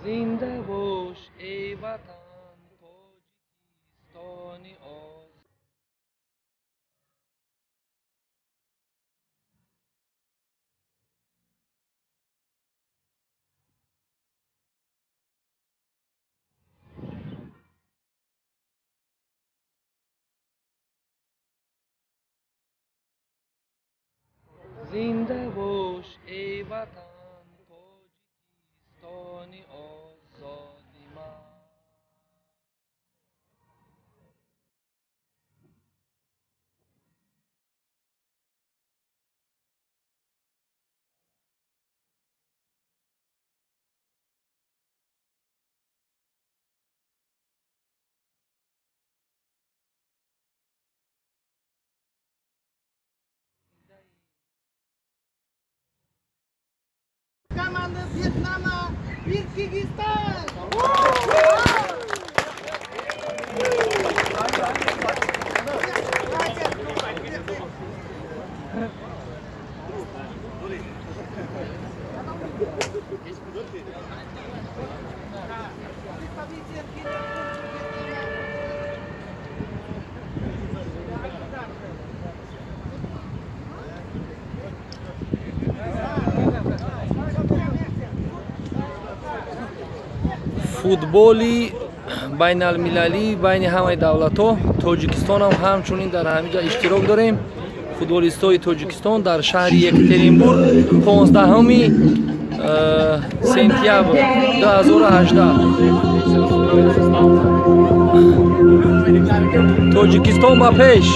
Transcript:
Зинда бош эй ватан, Тоҷикистони озод. Зинда бош эй ватан, Тоҷикистони озоди ман. Команда Вьетнама, Киргизстан! Футболи байналмилалӣ байни ҳамаи давлатҳо, Тоҷикистонам ҳамчунин дар ҳамин ҷо иштирок дорем. Футболистои Тоҷикистон дар шаҳри Екатеринбург 15 сентябр 2018. Тоҷикистон ба пеш!